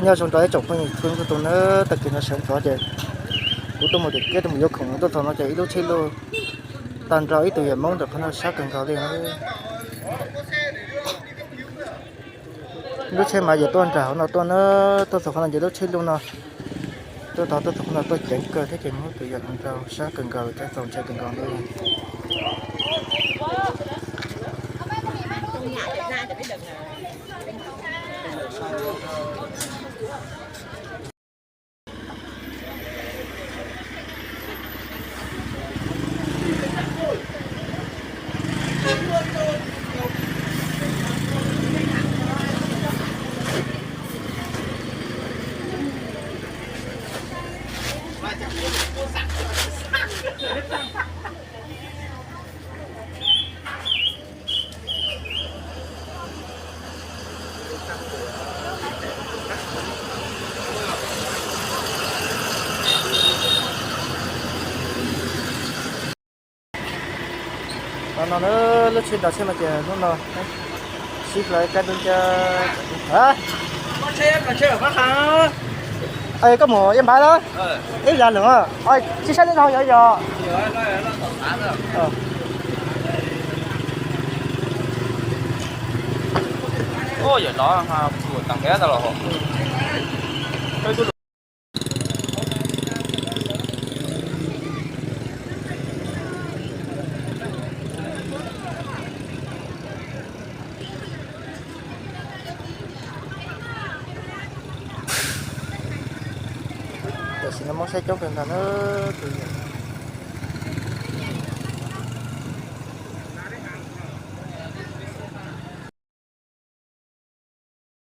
Nyob zoo rau ib tsoom phooj ywg txhua leej txhua tus na, tag kis no sawv ntxov ces kuv tuaj mus tim kiab tuaj mus yuav khoom tuaj txog no ces ib lub tsheb luj tag nrho ib tug yawm Hmoob ntawm qhov no sab kawg nkaus li. Lub tsheb mas yog tuaj nram hauv no tuaj na, tuaj txog qhov no ces lub tsheb luj no tuaj tod tuaj txog qhov no tuaj ceev kawg thiab ces muab tus yawm hluas nraug sab kawg nkaus thiab txaus ntshai kawg nkaus li. Qhov no na, lub tsheb nrog tsheb no ces hnub no sib hlawv kab dub ncab. Koj mus Yên Bái đó, ib zag lawm, tsis saib lub zog yog yog. Tam sim no Hmoob saib coob kawg nkaus na, tus